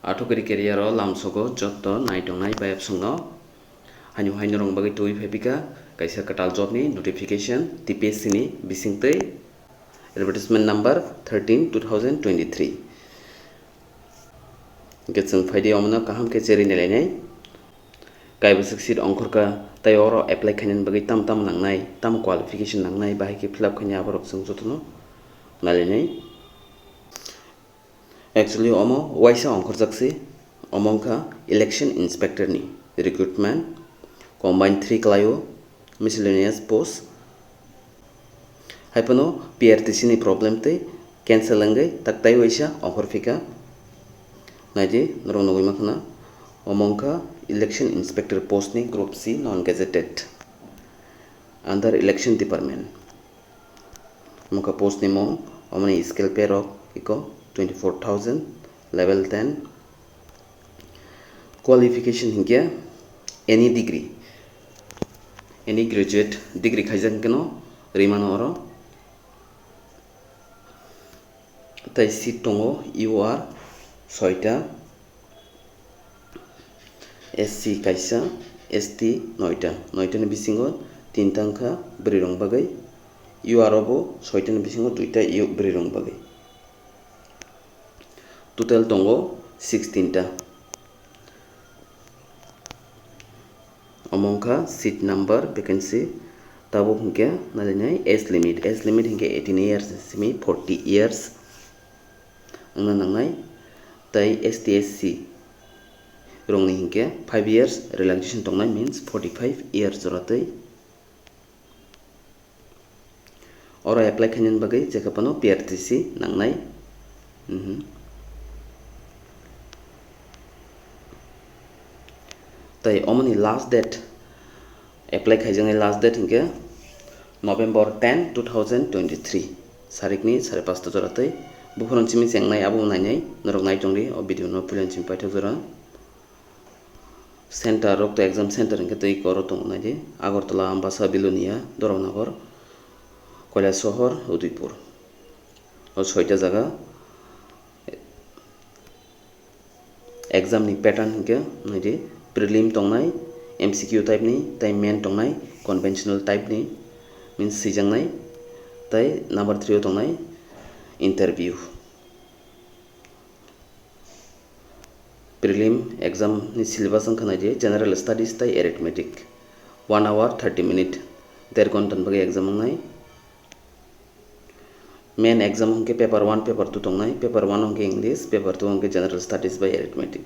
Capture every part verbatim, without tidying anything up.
Athukiri career o lamsogo jotto naitongnai bayapsongno. Haino haino rong bagwi twi phaipika kaisa kwtal job ni notification T P S C ni bisingtwi. Advertisement number thirteen, two thousand twenty-three. Hingke chwng phaidi omono kaham khe cherwi nailainai. Kaibwswk seat ongkhorkha tei oro apply khainani bagwi tamo tamo nangnai, tamo qualification nangnai, bahai khe fill up khainai aborok chwng jotono nailainai. Actually omo waisa ongkhorjak se, omo wngkha election inspector ni recruitment, combined three kwlaio, miscellaneous post. Haiphano P R T C ni problem tei cancel wngwi taktai waisa ongkhor phika. Naidi norok nugwi mankha na, omo wngkha election inspector post ni group C non gazetted under election department. Mokha post ni mung, omoni scale pay rok iko twenty four thousand, level ten. Qualification hinkhe any degree, any graduate degree khaijak hinkhe no rimano oro. Tai seat tongo U R soita, S C kaisa, S T noita, noita ni bisingo tinta wngkha bwrwi rok bagwi, U R o bo soita ni bisingo duita bwrwi rok bagwi. Total tongo sixteen ta. Omo wngkha seat number, vacancy. Tabuk hinkhe nailainai age limit, age limit hinkhe eighteen years simi forty years wngna nangnai. Tai S T S C rokni hinkhe five years relaxation tongnai, means forty five years joratwi. Oro apply khainani bagwi jekhe phano P R T C nangnai. Mhm. Tai omoni last date, apply khaijaknai last date hinkhe November ten, two thousand twenty-three. Sarikni sare pasta jora tei buphuruni simi chengnai abo nainai norok nai tongdi o video no puilani simi paithak jora. Center rok to exam center hinkhe tei koro tongo naidi, Agartala, Ambasa, Belonia, Dharmanagar, Kailasohor, Udaipur. O soita jaga. Exam ni pattern hinkhe naidi, prelim tongnai, M C Q type ni, tei main tongnai, conventional type ni, means swijaknai, tei number three o tongnai interview. Prelim exam ni syllabus wngkha naidi, general studies tei arithmetic, one hour thirty minute, der ghonta ni bagwi exam wngnai. Main exam hwnkhe paper one, paper two tongnai, paper one hwnkhe English, paper two hwnkhe general studies bai arithmetic.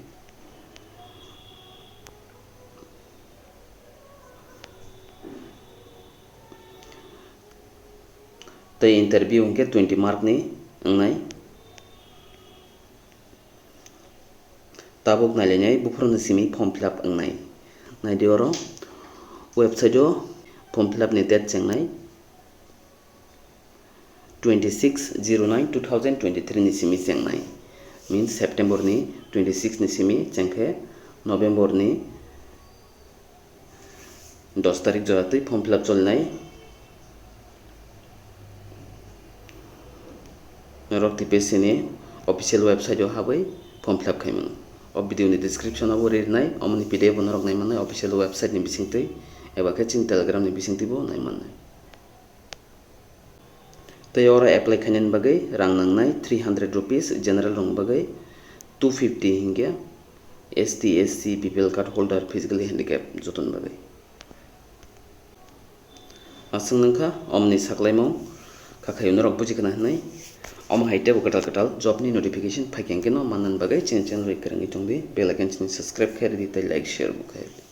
Tei interview hwnkhe twenty mark ni wngnai. Tabuk nailainai buphuruni simi form fill up wngnai. Naidi oro website o form fill up ni date chengnai. Twenty six zero nine two thousand twenty three ni simi chengnai, means September ni twenty six ni simi chengkhe November ni dos tarik jora twi form fill up cholnai. Norok T P S C ni official website o habwi form fill up khaimano. O video ni description o bo rinai, omoni P D F bo norok naimannai official website ni bisingtwi eba khe chini Telegram ni bisingtwi bo naimannai. Tei oro apply khainani bagwi rang nangnai three hundred rupees, general rokni bagwi two fifty hinkhe S T, S C, B P L card holder, physically handicap jotoni bagwi. Aswk nangkha omoni saklaimung kha khayo norok buji khna hinwi. Omo hai teibo kwtal kwtal job ni notification phaikha hinkhe no mannani bagwi chini channel bai kwrwngwi tongdi, bell icon chini subscribe khe ridi tei like share bo khe ridi.